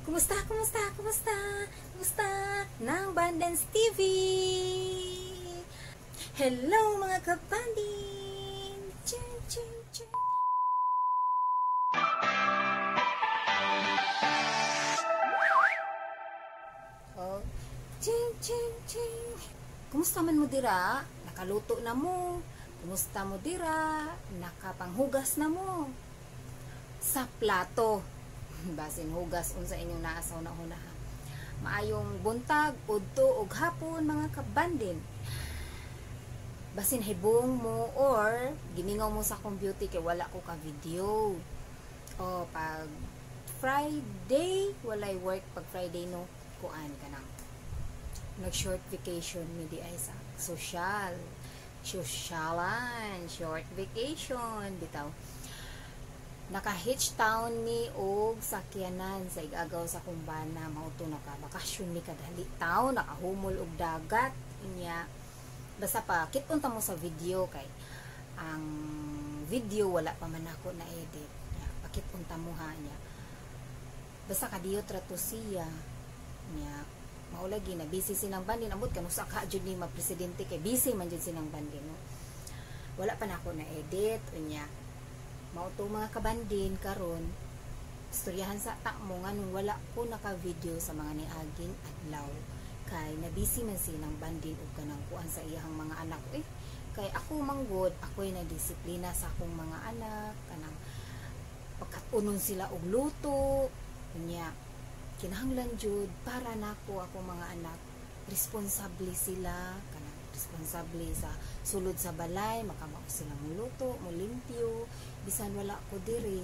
Kumusta, kumusta, kumusta? Kumusta ng Bandens TV? Hello, mga kabanding! Ching, ching, ching. Oh, ching, ching, ching. Kumusta man mo dira? Nakaluto na mo. Kumusta mo dira? Nakapanghugas na mo. Sa plato. Basin hugas unsa inyong naasaw na huna. Maayong buntag, udto ug hapon, mga kabandin. Basin hibong mo or gimingaw mo sa akong beauty kay wala ko ka video. O pag Friday, walay work pag Friday, no, kuan ka nang nag short vacation mi di ay sa social. Sosyalan, short vacation bitaw. Naka-hitch town mi og sakyanan sa igagaw sa kumbana, mao to naka bakasyon mi kadali taon, nakahumol og dagat inya. Basta pa kit-on ta mo sa video kay ang video wala pa man ako na edit. Pakit-on ta mo ha niya. Basta kadiyot ra to siya niya. Mao lagi na busy sinang bandin, amot kanusa ka jud ni ma-presidente kay busy man jud sinang bandin, no? Wala pa nako na edit unya. Mao to, mga kabandin, karon istoryahan sa ta mo nganong wala ko naka-video sa mga niaging adlaw kay na busy man sinang bandin og kanang kuan sa iyahang mga anak, eh. Kay ako manggod, ako'y nagdisiplina sa akong mga anak, kanang pagkatunon sila og luto unya, kinahanglan jud para nako akong mga anak responsable sila, kanang responsable sa sulod sa balay, makamao sila moluto, molimpyo bisan wala ko diri.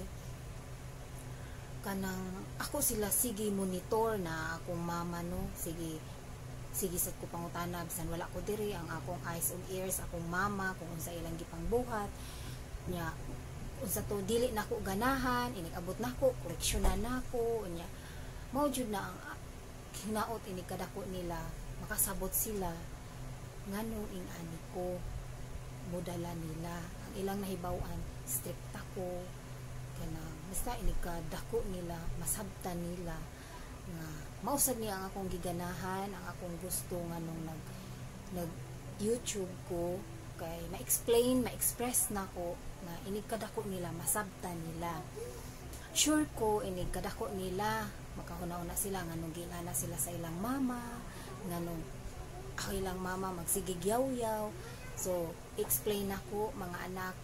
Kanang ako sila sige monitor na akong mama, no, sige sige sad ko pangutana bisan wala ko diri, ang akong eyes and ears akong mama kung unsa ilang gipangbuhat nya, unsa to dili nako ganahan, inig abot nako koreksyonan nako nya. Mao jud na ang hinaot, inig kadako nila makasabot sila nganong ing-ani ko modala nila ang ilang nahibaw-an strict ako, kanang basta inig kadako nila masabtan nila nga mausad niya ang akong giganahan, ang akong gusto nganong nag YouTube ko kay ma-explain, ma-express nako nga inig kadako nila masabtan nila. Sure ko inig kadako nila makahuna-una sila nganong gingana sila sa ilang mama, nganong ako ilang mama magsigig yaw-yaw. So explain nako, mga anak,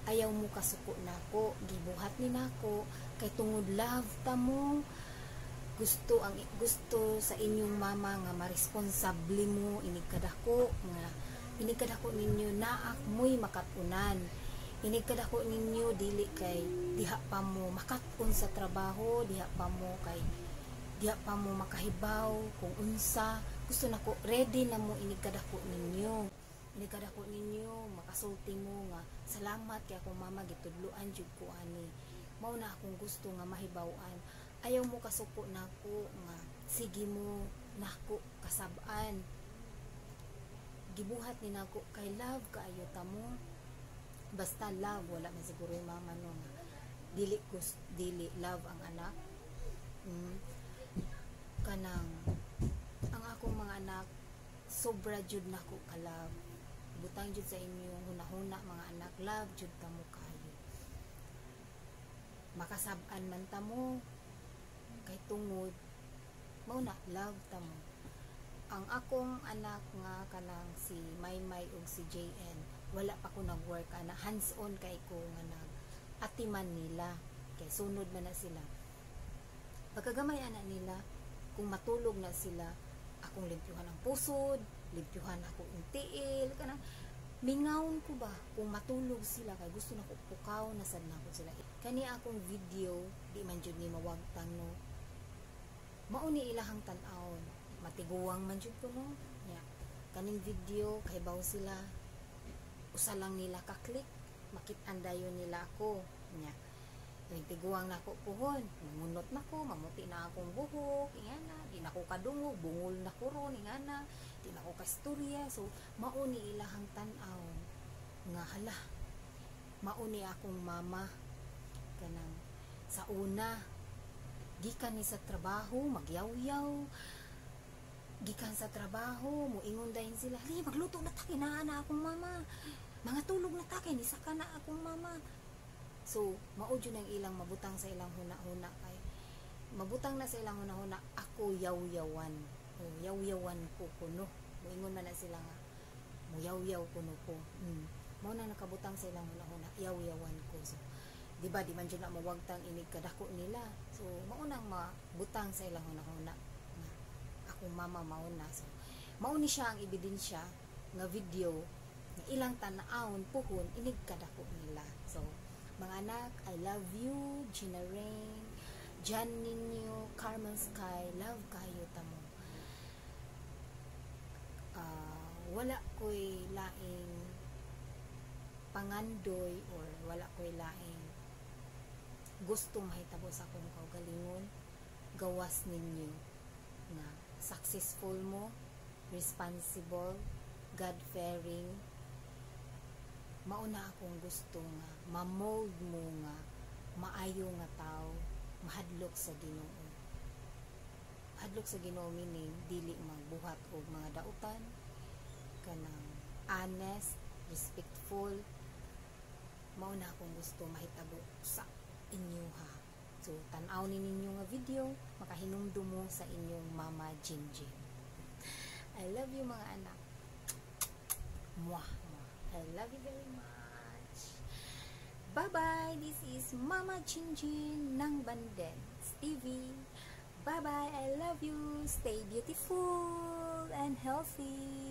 ayaw mo kasuko nako, gibuhat ni nako kay tungod love ta mo, gusto ang gusto sa inyong mama nga maresponsable mo inig kadako, nga inig kadako ninyo naak mo'y makatunan, inig kadako ninyo dili kay diha pa mo makat-on sa trabaho, diha pa mo kay diha pa mo makahibaw kung unsa gusto nako, ready na mo inig kadako ninyo, inig kadako ninyo makasulti mo nga salamat kay akong mama gitudloan jud ko ani. Mao na akong gusto nga mahibaw-an, ayaw mo kasuko nako nga sige mo nako kasab-an, gibuhat ni nako kay love kaayo ta mo. Basta love, wala man siguro yung mama no nga dili gusto, dili love ang anak. Kanang ang akong mga anak sobra jud nako ka love, butang jud sa inyong hunahuna, mga anak, love jud ta mo kayo, makasab-an man ta mo kay tungod mao na love ta mo. Ang akong anak nga kanang si Maymay ug si JN, wala pa ko nag-work ana, hands-on kay ko nga nag atiman nila kay sunod man na sila. Pagkagamay ana nila, kung matulog na sila, akong limpyuhan ang pusod, limpyuhan ako ang tiil, kanang mingawon ko ba kung matulog sila kay gusto nako pukaw na sad nako sila. Kani akong video di man jud ni mawagtang, no, mao ni ilahang tan-awon, matiguang man jud ko, no nya. Kaning video kahibaw sila, usa lang nila ka-click makit-an dayon nila ako nya. Tiguang nako puhon, mangunot nako, mamuti na akong buhok, ingana, di nako kadungog, bungol na ko ron, ingana, di nako kasturya. So mao ni ilahang tan-aw nga hala, mao ni akong mama kanang sa una Gikan ni sa trabaho, magyawyaw. Gikan sa trabaho, muingon dayon sila, "Li, magluto na ta kay naa na akong mama. Mga tulog na ta kay nisaka na akong mama." So, mao jud ang ilang mabutang sa ilang huna-huna kay mabutang na sa ilang huna-huna, ako yaw-yawan. O, yaw-yawan ko kuno. Muingon man na sila nga, muyawyaw kuno ko. Mao na nakabutang sa ilang huna-huna, yaw-yawan ko. So, di ba, di man jud na mawagtang inig kadako nila. So, mao nang mabutang sa ilang huna-huna nga akong mama mao na. So, mao ni siya ang ebidensya nga video nga ilang tan-awon puhon inig kadako nila. So, mga anak, I love you, Gina Rain, John Ninyo, Carmen Sky, love kayo tamo. Wala ko'y laing pangandoy or wala ko'y laing gusto mahitabo sa akong kaugalingon gawas ninyo nga successful mo, responsible, God-fearing. Mao na akong gusto nga ma-mold mo nga maayo nga tao, mahadlok sa Ginoo. Mahadlok sa Ginoo meaning dili magbuhat og mga dautan, kanang honest, respectful. Mao na akong gusto mahitabo sa inyo ha. So tan-aw ni ninyo nga video, makahinumdum mo sa inyong Mama Jinjin. I love you, mga anak. Mwah, mwah. I love you very much. Bye bye. This is Mama Jinjin ng Bandens TV. Bye bye. I love you. Stay beautiful and healthy.